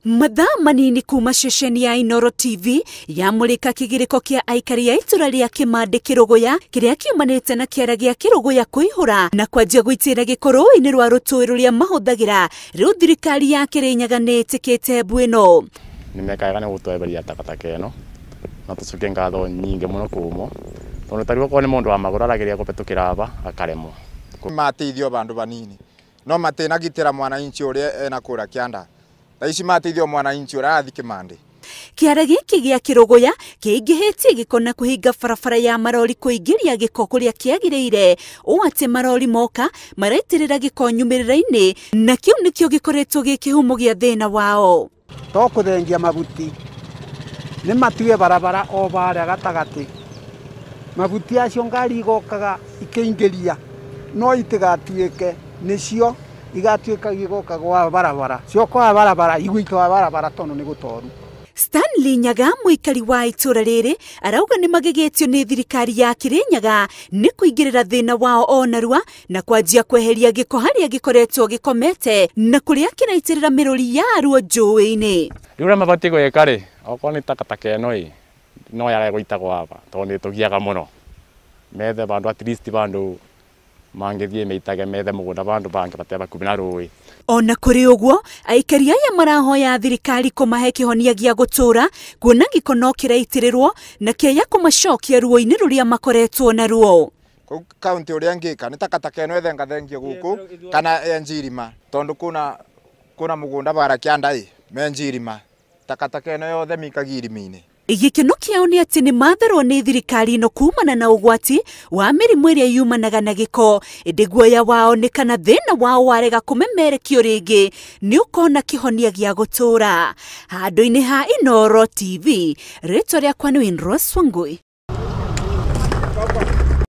Mathaa manini kuma ceceni ya Inooro TV yamũrĩka kĩgirĩko kĩa aikari a itũra rĩa Kĩmandĩ Kĩrũgũya kĩrĩa kiumanĩte na kĩara gĩa Kĩrũgũya kũihũra na kwanjia gũitĩra gĩko rũĩ-inĩ rwa rũtũĩ rũrĩa mahũthagĩra. Rĩu thirikari ya Kĩrĩnyaga nĩ ĩtĩkĩte mbu ĩno. Nĩ mekaga nĩ gũtweheria takataka ĩno na tũcokie ngatho nyingĩ mũno kumo tondũ tarĩu okorwo nĩ mũndũ wa magũrũ arageria kũhetũkĩra aba akaremwo. Mateithio bandu banini no matinagitĩra mwananchi ũrĩa ena kũrĩa kĩanda. Thaa ici mateithio mwananchi ũrĩa arathi Kĩmandĩ. Kĩara gĩkĩ gĩa Kĩrũgũya kĩingĩhĩtie gĩko na kũhinga barabara ya marori kũingĩria gĩko kũrĩa kĩagĩrĩire, ũũ atĩ marori moka maraitĩrĩra gĩko nyumĩrĩra-inĩ, na kĩu nĩkĩo gĩkoretwo gĩ kĩhumo gĩa thĩna wao. To kũthengia mabuti nĩ matue barabara o barĩa gatagatĩ, mabuti acio ngari igokaga ikĩingĩria no itigatuĩke nĩcio igatuĩka igoka gwa barabara, cioka wa barabara igũitwo wa barabara tondũ nĩ gũtoru. Stanley Nyaga mũikari wa itũra rĩrĩ arauga nĩ magegetio nĩ thirikari ya Kĩrĩnyaga nĩ kũingĩrĩra thĩna wao o narua na kwanjia kweheria gĩko harĩa gĩkoretwo gĩkomete na kũrĩa kĩraitĩrĩra mĩrũri yaruo njũĩ-inĩ. Rĩu ũrĩa mabatiĩ gwĩka rĩ, okorwo nĩ takataka ĩno ĩ no yage gũitagwo aba tondũ nĩ ĩtũgiaga mũno, methe bandũ at least bandũ mangĩthiĩ meitage, methe mũgũnda bandũ bangĩ bate bakuhĩ na rũĩ. Ona kũrĩ ũguo, aikari aya marahoya thirikari kũmahe kĩhonia gĩa gũtũra kuona gĩko no kĩraitĩrĩrwo na kĩaya kũmacokia ruo-inĩ rũrĩa makoretwo naruo. Kũu kaunti ũrĩa ngĩka nĩ takataka ĩno ĩthengathengio gũkũ kana enji irima tondũ kuna mũgũnda bara kĩanda ĩ menji irima, takataka ĩno yothe mĩikagia irima-inĩ. Gĩkeno kĩao nĩ atĩ nĩ matharwo nĩ thirikari ĩno kumana na ũgwati wa mĩrimũ ĩrĩa yumanaga na gĩko, ĩndĩ guoya wao nĩ kana thĩna wao warega kũmemerekio rĩngĩ nĩ ũkona kĩhonia gĩa gũtũra. Handũ-inĩ ha Inooro TV, rĩtwa rĩakwa nĩ Winrose Wangui.